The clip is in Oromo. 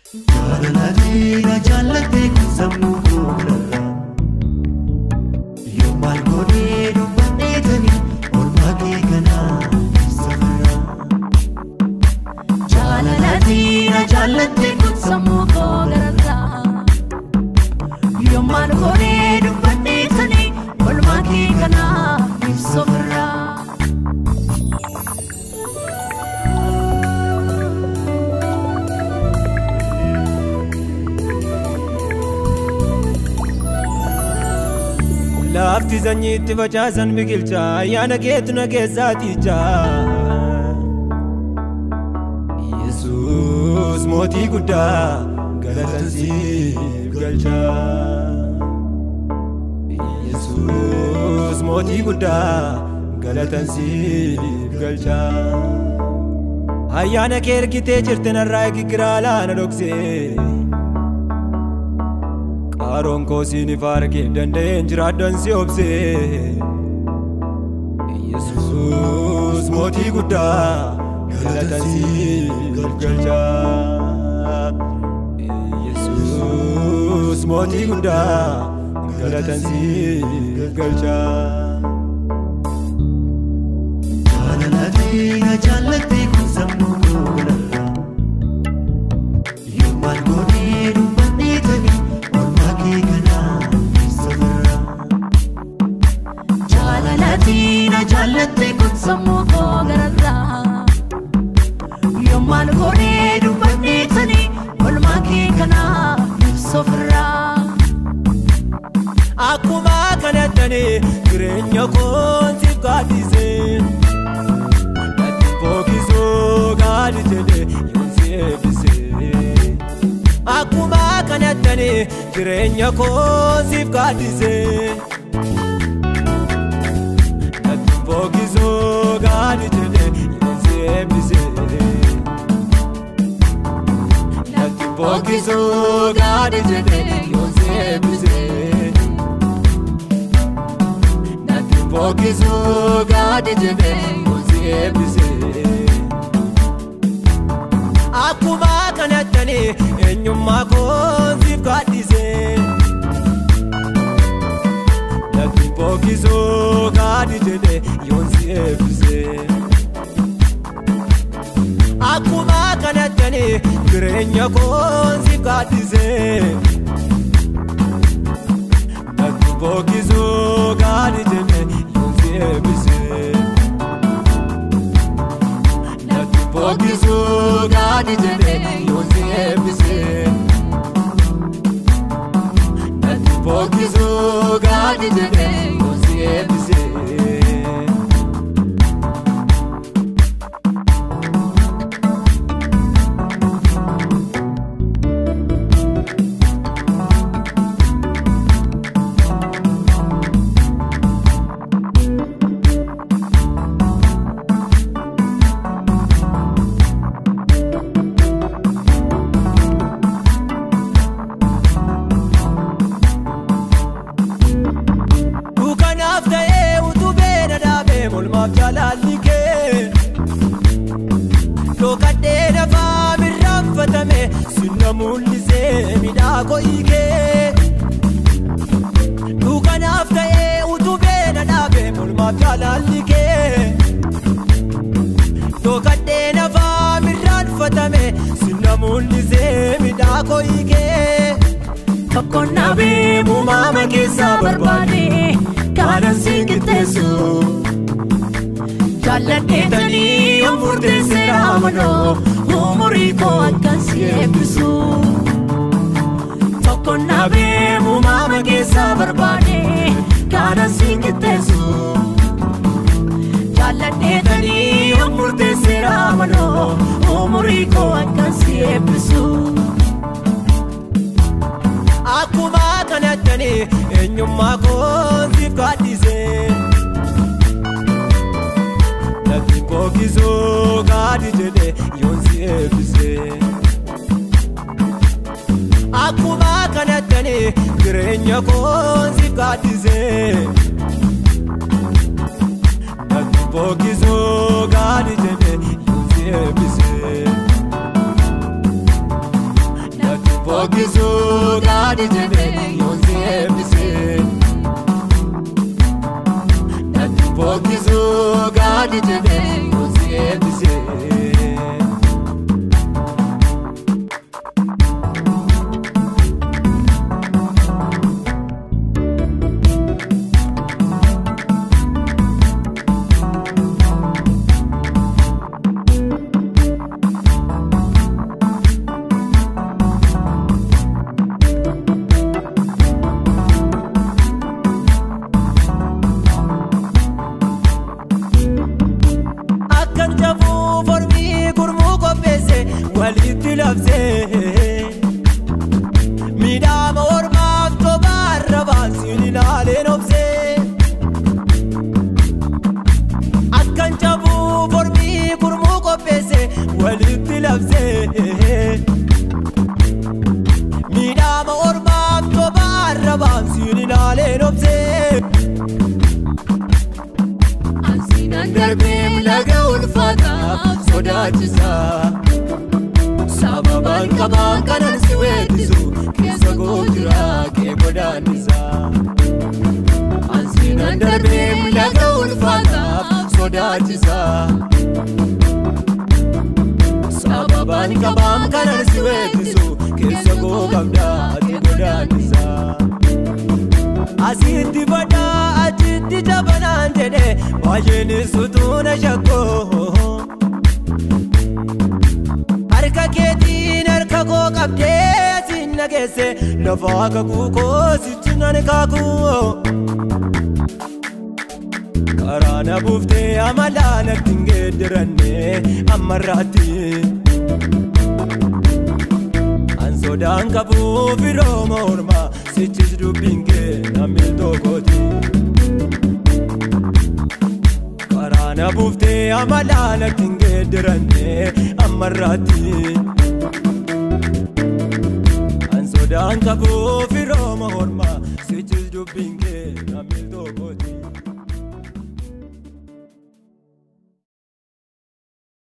Jaalalatii na jaallatte kun sammuu koo gararraa. Yoo maal goonee dubbadheetanii oolmaa kee kanaa safarraa. Jaalalatii na jaallatte kun sammuu koo gararraa. Yoo maal goonee dubbadheetanii oolmaa kee kanaa ibsa ofirraa. Lafti sanyiitti facaasan biqilcha ayyaana keetu na keessaa tiicha. Yesuus mootii guddaa galata siif galcha. Yesuus mootii guddaa galata siif galcha. Ayyaana kee ergitee jirte narraa gigiraa laana dhoksee. Qaaroon koo siin ifa argee danda'een jiraadhaan si obsee. Yesuus mootii guddaa galata siif galcha. Yesuus mootii guddaa galata siif galcha. Jaalalatii na jaallatte kun sammuu koo gararraa. Yoo maal goonee dubbadheetanii oolmaa kee kanaa safarraa. Jaalalatii na jaallatte kun sammuu koo gararraa. Yoo maal goonee dubbadheetanii oolmaa kee kanaa ibsa ofirraa. Akkuma kanattani jireenya koon siif gaaddise. Natti fokkisuu gaadi jedhe yoon si eebbise. Akkuma kanattani jireenya koon siif gaaddise. Natti fokkisuu gaadi jedhe yoon si eebbise. Natti fokkisuu gaadi jedhe yoon si eebbise. Natti fokkisuu gaadi jedhe yoon si eebbise. Akkuma kanattani eenyummaa koon siif gaaddise. Natti fokkisuu gaadi jedhe yoon si eebbise. Akkuma kanattani jireenya koon siif gaaddise. Natti fokkisuu gaadi jedhe yoon si eebbise. Natti fokkisuu gaadi jedhe yoon si eebbise. Natti fokkisuu gaadi jedhe yoon si eebbise. Dukkanaaf ta'ee utubee na dhaabee molmaaf jaalalli kee. Dhokadhee lafaa mirraanfatame sinna mul'isee midhaa ko'ii kee. Dukkanaaf ta'ee utubee na dhaabee molmaaf jaalalli kee. Dhokadhee lafaa mirraanfatame sinna mul'isee midhaa ko'ii kee. Tokko nabee Uumama keessaa barbaade kanan si qixxeessu. Jaalladheetanii yoon murteesse raamanoo umurii koo akkan si eebbisu. Tokko nabee uumama keessaa barbaade kanan si qixxeessu. Jaalladheetanii yoon murteesse raamanoo umurii koo akkan si eebbisu. Akkuma kanattani eenyummaa koon siif gaaddise. Natti fokkisuu gaadi jedhe yoon si eebbise. Akkuma kanattani jireenya koon siif gaaddise. Natti fokkisuu gaadi jedhe yoon si eebbise. fokkisuu gaadi jedhee yoon si eebbisee. Natti fokkisuu gaadi jedhee yoon si eebbisee. Walitti labsee miidhama ormaaf tobaarra baasiin ilaaleen obsee akkan cabuu mormii gurmuu qopheesse walitti labsee miidhama ormaaf tobaarra baasiin ilaaleen obsee. Ansiinan Darbeem laga ulfaataaf sodaachisaa. Sababaan qabaan kanan si weeddisu keessa koo jira kee godaannisa. Ansiinan darbeem laga ulfaataaf sodaachisa. Sababaan qabaan kanan si weeddisu keessa koo qabdaa ati godaannisa. Asitti badaa achitti jabanaan jedhee baay'een suutuu na shakkoo. Harka keetiin harka koo qabdee asiin na geesse lafa kakuu koo sichi nan kaakuu. Karaa na buuftee amalaa natti hin geeddaranne ammarraatti. An sodaan qabuu firooma ormaa sichis dubbiin kee namni tokkooti. Karaa na buuftee amalaa natti hin geeddaranne ammarraatti. An sodaan qabuu firooma ormaa sichis dubbiin kee.